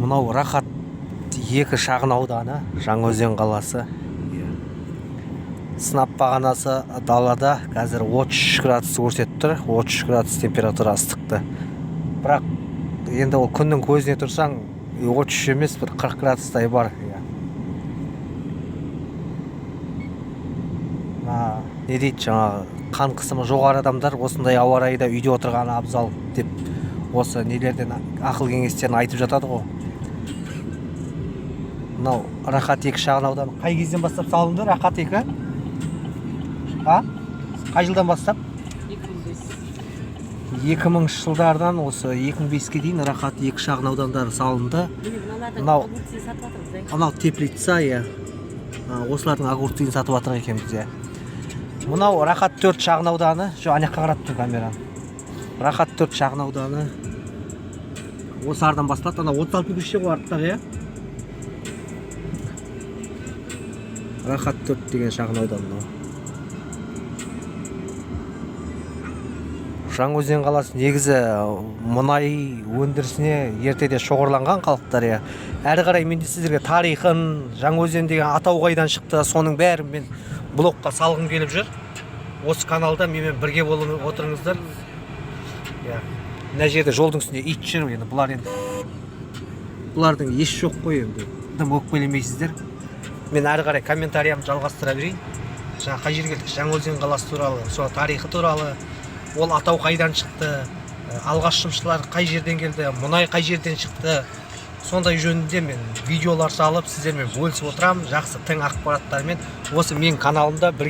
Мынау Рахат 2 шағын ауданы, Жаңаөзен қаласы. Сынап бағанасы далада қазір 33 градус көрсетіп тұр. 33 градус температура ыстықты. Бірақ енді ол күннің көзіне тұрсаң, 33 емес, бір 40 градустай бар. Иә. Мына не дейді, жаңағы қан қысымы жоғары адамдар осындай ауа райда үйде отырғаны абзал деп осы нелерден ақыл кеңестерін айтып жатады ғой. Мынау Рахат 2 шағын ауданы қай кезден бастап салынды? Рахат 2? А? Қай жылдан бастап? 2005. 2000 жылдардан осы 2005-ке дейін Рахат 2 шағын аудандары салынды. Міне, мыналардың Мынау- огурцы сатып жатырмыз, ай. Анау теплица, иә. Осылардың огурцын сатып жатыр екенбіз, иә. Мынау Рахат 4 шағын ауданы. Жоқ, ана жаққа қарап тұр камераны. Рахат 4 шағын ауданы. Осы ардан басталады. Ана 36 көше ғой арттағы, иә. Рахат 4 деген шағын аудан мынау. Жаңаөзен қаласы негізі мұнай өндірісіне ертеде шоғырланған халықтар, иә. Әрі қарай мен де сіздерге тарихын, Жаңаөзен деген атау қайдан шықты, соның бәрін мен блогқа салғым келіп жүр. Осы каналда менімен бірге болып отырыңыздар. Иә. Мына жерде жолдың үстінде ит жүр енді, бұлар енді, бұлардың есі жоқ қой енді. Дым өкпелемейсіздер. Мен әрі қарай комментариямды жалғастыра берейін. Жаңа қай жерге келдік? Жаңаөзен қаласы туралы, сол тарихы туралы, ол атау қайдан шықты, алғаш жұмысшылар қай жерден келді, мұнай қай жерден шықты, сондай жөнінде мен видеолар салып сіздермен бөлісіп отырамын. Жақсы тың ақпараттармен осы менің каналымда бір